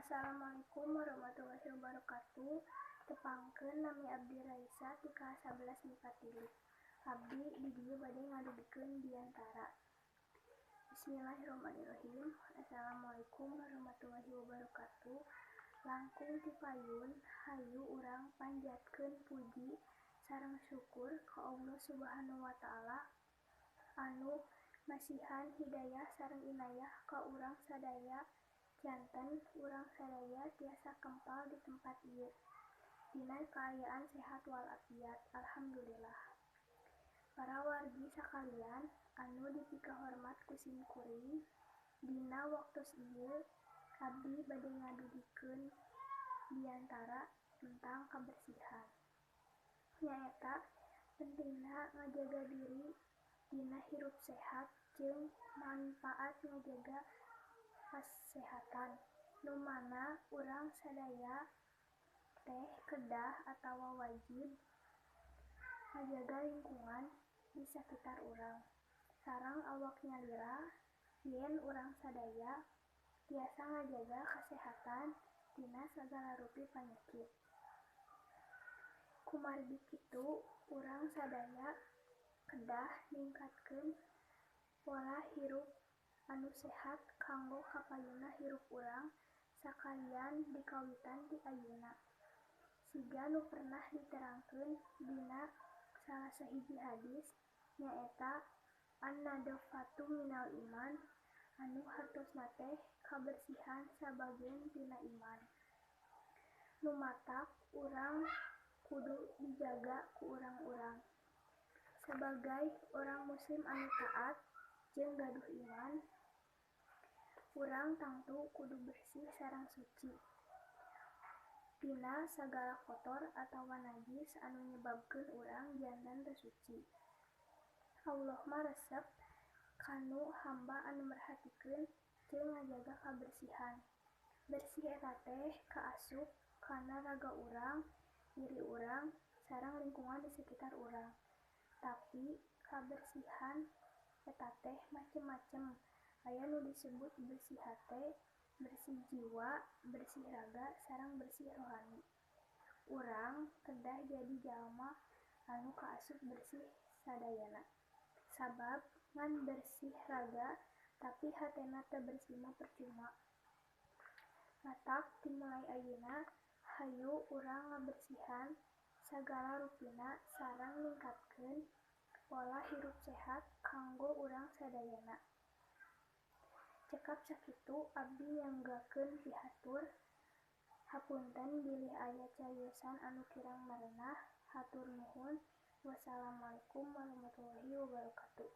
Assalamualaikum warahmatullahi wabarakatuh. Tepangkeun, nami abdi Raisa ti kelas 11 MIPA 3. Abdi di dieu bade ngadugikeun biantara. Bismillahirrahmanirrahim. Assalamualaikum warahmatullahi wabarakatuh. Langkung ti payun, hayu urang panjatkeun puji sareng syukur ka Allah Subhanahu wa Ta'ala anu masihan hidayah sareng inayah ka urang sadaya janten urang sadaya tiasa kempal di tempat ieu dina kaayaan sehat walafiat, alhamdulillah. Para wargi sakalian anu dipikahormat ku sim kuring, dina waktos ieu abdi bade ngadugikeun biantara tentang kabersihan, nyaeta pentingna ngajaga diri dina hirup sehat jeung manpaat ngajaga kasehatan, nu mana urang sadaya teh kedah atawa wajib ngajaga lingkungan di sakitar urang sareng awak nyalira yen urang sadaya tiasa ngajaga kasehatan tina sagala rupi panyakit. Kumargi kitu, urang sadaya kedah ningkatkeun pola hirup anu sehat kanggo kapayunna hirup urang sakalian dikawitan ti ayeuna. Siga nu pernah diterangkeun dina salah sahiji hadis, nyaeta an-nadhafatu minal iman, anu hartosna teh kabersihan sabagean tina iman. Nu matak urang kudu dijaga ku urang-urang. Sabagai urang muslim anu taat jeung gaduh iman, urang tangtu kudu bersih sareng suci tina sagala kotor atawa najis anu nyebabkeun urang janten teu suci. Allah mah resep kanu hamba anu merhatikeun jeung ngajaga kabersihan. Bersih eta teh kaasup kana raga urang, diri urang, sareng lingkungan di sekitar urang. Tapi kabersihan eta teh macem-macem, aya nu disebut bersih hate, bersih jiwa, bersih raga, sareng bersih rohani. Urang kedah jadi jalma anu kaasup bersih sadayana. Sabab ngan bersih raga tapi hatena teu bersih mah percuma. Matak timulai ayeuna hayu urang ngabersihan sagala rupina sareng ningkatkeun pola hirup sehat kanggo urang sadayana. Cekap sakitu abdi nyanggakeun pihatur. Hapunten bilih aya cariosan anu kirang merenah. Hatur nuhun. Wassalamualaikum warahmatullahi wabarakatuh.